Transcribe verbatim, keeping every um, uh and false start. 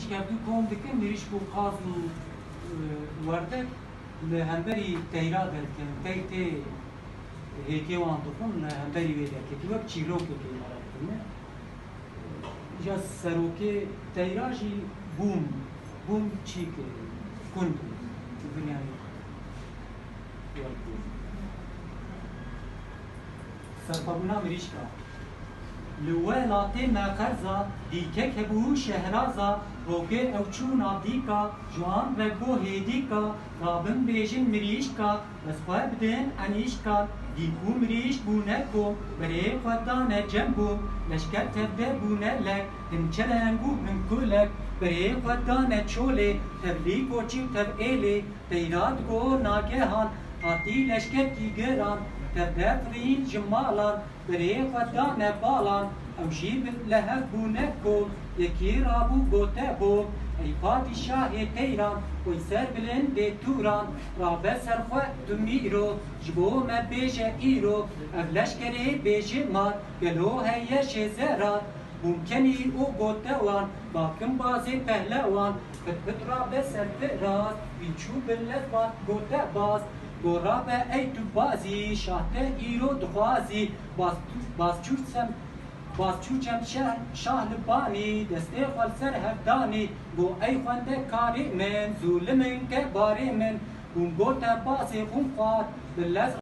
Kevdû kom dikin, mirîşk û qaz û, e, werdek li hemberî teyra derdikin. Tey tê hêkê wan dixwin, li hemberî wê derketî, wek çîrokekê me re dikine. Îca serokê teyra jî bûm, bûm çîk e, kund e. Binyanî wek bûm. Serxwebûna mirîşka. Li welatê me qerza, dîkek hebû şehraza, rokê ew çûna dîka, ji wan re go hêdîka, rabin bêjin mirîşka, bes xwe bidin enîşka, dîk û mirîşk bûne ko, berê xwe dane cem bû, leşker tevde bûne lek, hin çeleng û hin kulek, berê xwe dane çolê, tevlî koçî û tev êlê, teyra digo nagehan, hatî leşkekî giran, tevde firîn ji malan, Birê xwe dane balan, ew jî bi lehev bûne kol, yekî rabû gote bo, ey padîşahê teyran, xwe serbilindê tûran, rabe ser xwe tu mîro, ji bo me bêje îro, ev leşkerê bêje mar, gelo heye jê zerar, bûm kenî û gote wan, bakim bazê pehlewan, Pit pit rabe ser firaz, wî çû bi lez vat gote baz. Go rabe ey tu bazî, şah te îro dixwazî. Baz tu, baz çû sem, baz çû çem şeh, şah li banî, destê xwe li ser hev danî. Go ey xwendekarê min, zû li min ke barê min. Hûn gote bazê xûn xwar, bi lez